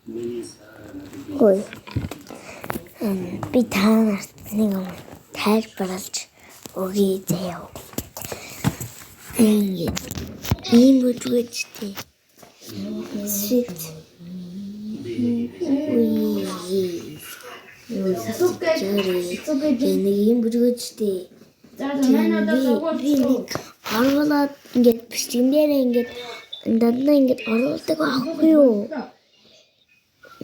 Хөөе. Би та нарт нэг юм тайлбарлаж өгье заяа. Ингээд ийм бүжгэжтэй. Sweet. Үе. Нэг ийм бүжгэжтэй. За за манай одоо Би нэг оруулаад ингээд бичлэгэн дээрээ ингээд дандаа ингээд оруулдаг аахгүй юу?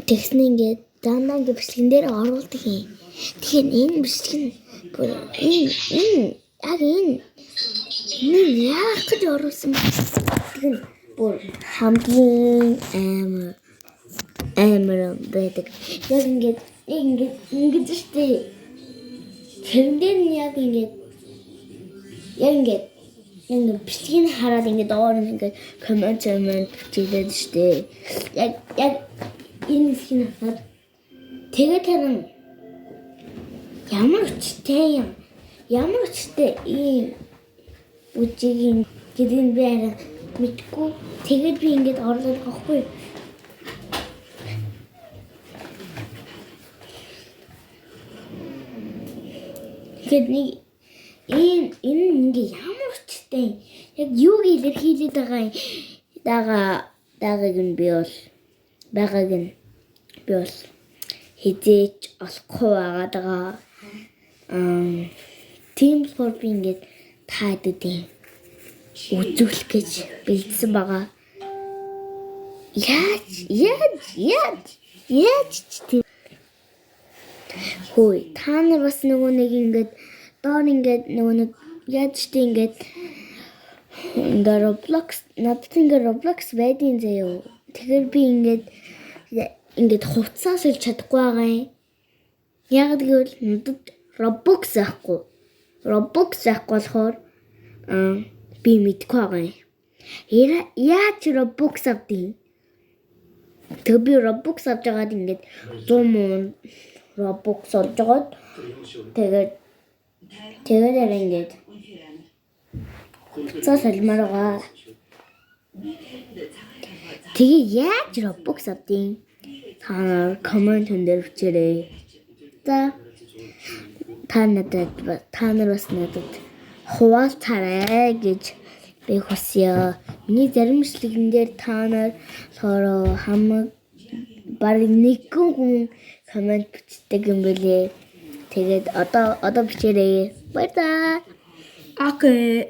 Тэгснэ ингээд дандаа ингээд бичлэгэн дээр оруулдаг юм. Тэгэхээр энэ бичлэг нь бүр энэ яг энэ яах гэж оруулсан бэ? Тэг нь бүр хамгийн амар амар байдаг. Яг ингээд ингэж штэ. Тэрэн дээр нь яг ингээд яг ингээд бичлэгийг хараад ингээд доор нь ингээд коммент бичээд штэ. Яг энэ хэсгийг хараад тэгээд харин ямар өчтэй юм. Ямар өчтэй ийм бүжиг гэдэг нь би арай мэдгүй. Тэгээд би ингээд орлоод байгаа хгүй. Тэгээд нэг энэ ингээ ямар өчтэй яг юуг илэрхийлээд байгаа юм дагааг нь би бол байгааг нь би бол хизээч олохгүй байгаа даа. Тийм болохоор би ингээд та хэдүүдийн үзүүлэх гэж бэлдсэн байгаа. Яаж ч тийм. Хөөе, та нар бас нөгөө нэг ингээд доор ингээд нөгөө нэг яаж ч тийм ингээд ингээ Roblox надад ингээ Roblox байдیں۔ заяо. Тэгэхээр би ингээд хувцас сольж чадахгүй байгаа юм. Яг гэвэл надад Roblox байхгүй. Roblox байхгүй болохоор би мэдэхгүй байгаа юм. Яаж Roblox авдیں۔ Тэгээ би Roblox авч байгаад ингээд 100 мөн Roblox олж байгаад тэгээд арай ингээд хувцас солимоор байгаа. Тэгээ яаж Roblox авдیں۔ Та нар коммент дээр бичээрэй. За та нар бас надад хуваалцаарай гэж би хүсье. Миний зарим бичлэгэн дээр та нар болохоор хамаг бараг нэгэн хүн коммент бичдэг юм бэлээ. Тэгээд одоо бичээрэй. Баярлалаа. Окей.